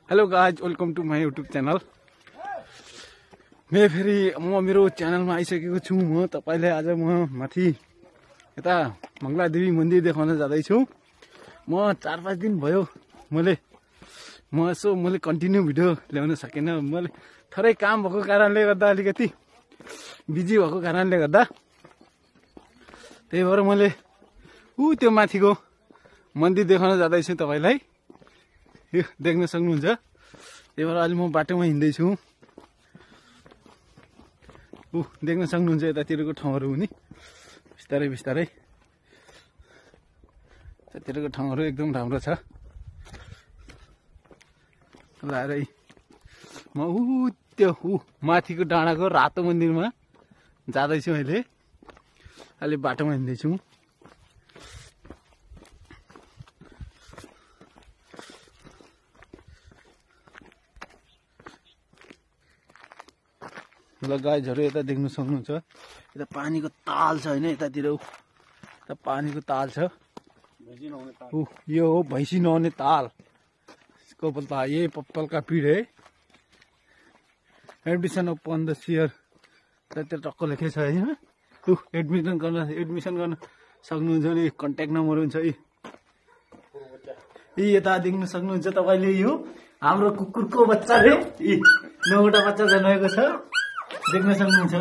Hello guys, welcome to my YouTube channel. म मेरो च्यानलमा आइसकेको छु। म तपाईलाई आज म माथि यता मङ्गलादेवी मन्दिर देखाउन जाँदैछु। म 4-5 दिन भयो मैले कन्टिन्यू भिडियो ल्याउन सकेन। मैले थोरै काम भएको कारणले गर्दा, अलिकति बिजी भएको कारणले गर्दा, त्यही भएर मैले त्यो माथिको मन्दिर देखाउन जाँदैछु तपाईलाई। यो देख्न सक्नुहुन्छ। त्यही भएर अहिले म बाटोमा हिँड्दैछु। देख्न सक्नुहुन्छ यतातिरको ठाउँहरू पनि बिस्तारै बिस्तारै। यतातिरको ठाउँहरू एकदम राम्रो छ। लारै म त्यो माथिको डाँडाको रातो मन्दिरमा जाँदैछु। अहिले बाटोमा हिँड्दैछु। ल गाइजहरू, यता देख्न सक्नुहुन्छ। यता पानीको ताल छ होइन, यतातिर यता पानीको ताल छ। यो हो भैँसी नुहाउने ताल। इसको बोलता है, ये पप्पल का पेड़ है। Admission open the year. त्यहाँ टक्क लेखेको छ होइन। एडमिसन गर्न सक्नुहुन्छ भने कन्ट्याक्ट नम्बर हुन्छ। यता देख्न सक्नुहुन्छ तपाईँले, यो हाम्रो कुकुरको बच्चाले 9वटा बच्चा जन्मेको छ। देख्न सक्नुहुन्छ।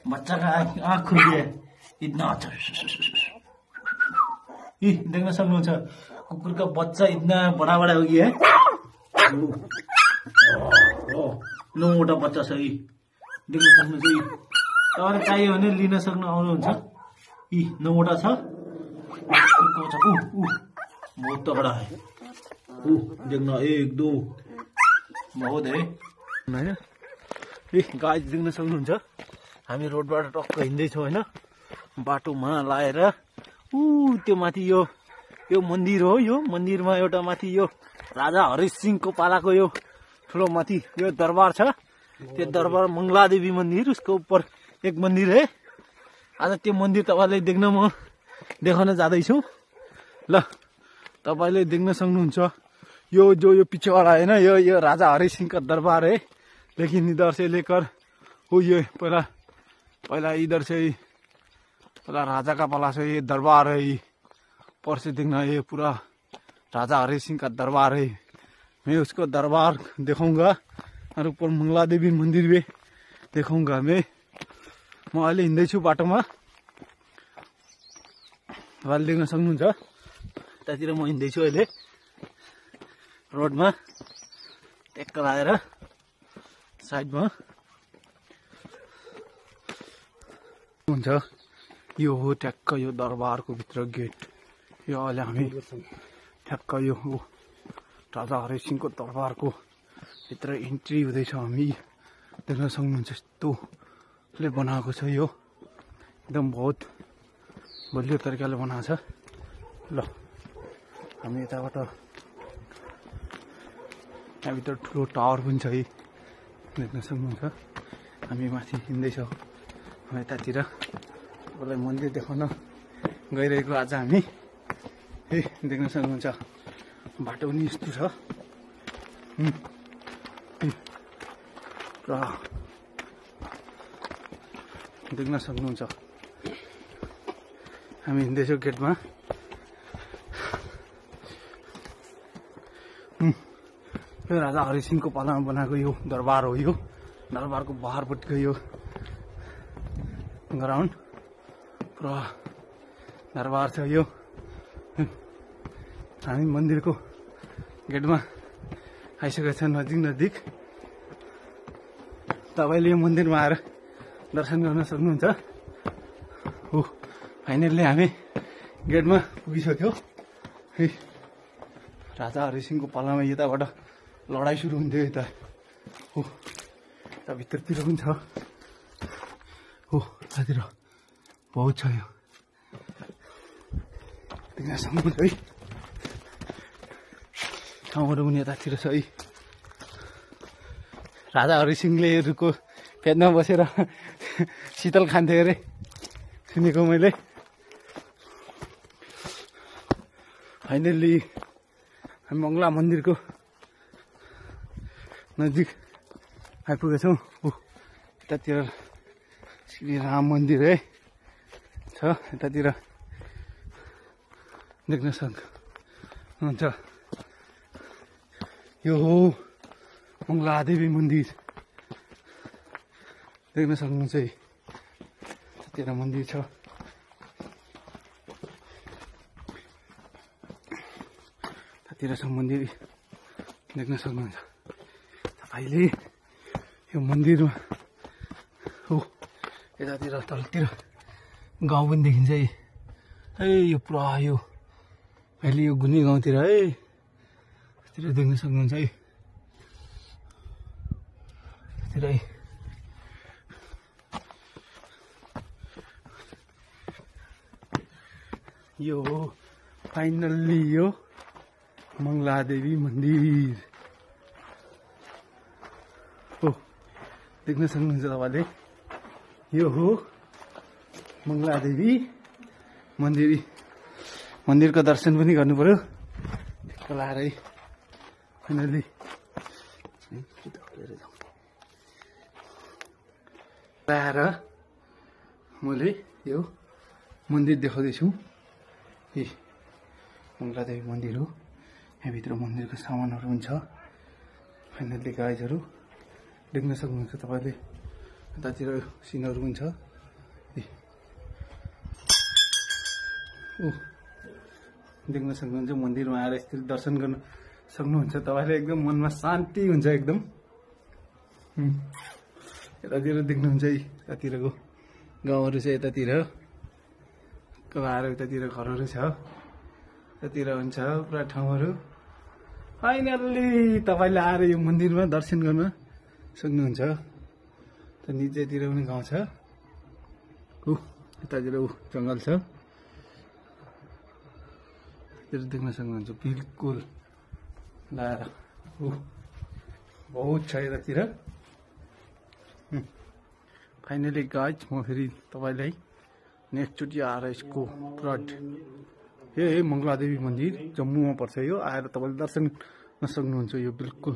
बच्चा का आँख खुल गया इतना अच्छा। देख्न सक्नुहुन्छ कुकुर का बच्चा इतना बड़ा बड़ा हो गया है। 9वटा बच्चा छ। देख्न सक्नुहुन्छ। तपाईँलाई चाहियो भने लिन सक्नु आउनुहुन्छ। 9वटा छ। बहुत तगड़ा है। देख्न 1 2 बहुत है। गाइस देख्न सक्नुहुन्छ, हामी रोडबाट टक्क हिँड्दैछौँ होइन। बाटोमा लाएर त्यो माथि यो मन्दिर हो। यो मन्दिरमा एउटा माथि यो राजा हरि सिंहको पालाको यो ठुलो माथि यो दरबार छ। त्यो दरबार मङ्गलादेवी मन्दिर, उसको ऊपर एक मन्दिर है। आज त्यो मन्दिर तपाईँलाई देखाउन जाँदैछु। ल तपाईँले देख्न सक्नुहुन्छ। यो पिछेवाला होइन, यो राजा हरि सिंहका दरबार है। लेकिन इधर से लेकर ये पहला इधर से पहला राजा का पाला से ये दरबार है। ऊपर से देखना, ये पूरा राजा हरि सिंह का दरबार है। मैं उसको दरबार दिखाऊंगा और ऊपर मङ्गलादेवी मन्दिर भी दिखाऊंगा। म अहिले हिँड्दैछु बाटोमा। अहिले देख्न सक्नुहुन्छ। यतातिर म हिँड्दैछु अहिले रोडमा। टेक्क लगाएर साइडमा हुन्छ। यो हो ठ्याक्क यो दरबारको भित्र गेट। यो अहिले हामी ठ्याक्क यो राजा हरि सिंहको दरबारको भित्र इन्ट्री हुँदैछ हामी। देख्न सक्नुहुन्छ यस्तोले बनाएको छ। यो एकदम बहुत बलियो तरिकाले बनाएको छ। ल हामी यताबाट, त्यहाँभित्र ठुलो टावर पनि छ। देख्न सक्नुहुन्छ। हामी माथि हिँड्दैछौँ यतातिर। तपाईँलाई मन्दिर देखाउन गइरहेको आज हामी। देख्न सक्नुहुन्छ बाटो पनि यस्तो छ। र देख्न सक्नुहुन्छ हामी हिँड्दैछौँ गेटमा। यो राजा हरि सिंहको पालामा बनाएको यो दरबार हो। यो दरबारको बाहिरपट्टिको यो ग्राउन्ड पुरा दरबार छ। यो हामी मन्दिरको गेटमा आइसकेका छौँ। नजिक तपाईँले यो मन्दिरमा आएर दर्शन गर्न सक्नुहुन्छ। फाइनल्ली हामी गेटमा पुगिसक्यौँ। राजा हरि सिंहको पालामा यताबाट लडाइँ सुरु हुन्थ्यो। यता भित्रतिर पनि छ। यतातिर बहुत छ। यो देख्न सक्नुहुन्छ है। ठाउँहरू पनि यतातिर छ है। राजा हरि सिंहले रुखको फेदमा बसेर शीतल खान्थे अरे, सुनेको मैले। फाइनल्ली हामी मङ्गला मन्दिरको नजिक आइपुगेछौँ। यतातिर श्री राम मन्दिर है छ, यतातिर देख्न सक्नुहुन्छ। यो हो मङ्गलादेवी मन्दिर देख्न सक्नुहुन्छ। यतातिर मन्दिर छ, यतातिर छ मन्दिर देख्न सक्नुहुन्छ तपाईँले। यो मन्दिरमा हो यतातिर तलतिर गाउँ पनि देखिन्छ है। यो पुरा यो अहिले यो गुनी गाउँतिर है, यतातिर देख्न सक्नुहुन्छ है। यतातिर है यो हो फाइनल्ली यो मङ्गलादेवी मन्दिर हो देख्न सक्नुहुन्छ तपाईँले। यो हो मङ्गलादेवी मन्दिर। मन्दिरको दर्शन पनि गर्नु पर्यो लाएर है फाइनल्ली। लाएर मैले यो मन्दिर देखाउँदैछु। ए मङ्गलादेवी मन्दिर हो। यहाँभित्र मन्दिरको सामानहरू हुन्छ फाइनल्ली गाइजहरू देख्न सक्नुहुन्छ तपाईँले। यतातिर सिनहरू पनि छ। देख्न सक्नुहुन्छ मन्दिरमा आएर यसरी दर्शन गर्न सक्नुहुन्छ तपाईँले। एकदम मनमा शान्ति हुन्छ एकदम। यतातिर देख्नुहुन्छ है, यतातिरको गाउँहरू छ। यतातिर आएर यतातिर घरहरू छ, यतातिर हुन्छ पुरा ठाउँहरू। फाइनल्ली तपाईँले आएर यो मन्दिरमा दर्शन गर्न सक्नुहुन्छ। त निचेतिर पनि गाउँ छ, यतातिर जङ्गल छ, देख्न सक्नुहुन्छ बिल्कुल लाएर बहुत छ यतातिर। फाइनली गाइज म फेरि तपाईँलाई नेक्स्टचोटि आएर यसको पुरा हे मङ्गलादेवी मन्दिर जम्मूमा पर्छ। यो आएर तपाईँले दर्शन गर्न सक्नुहुन्छ। यो बिल्कुल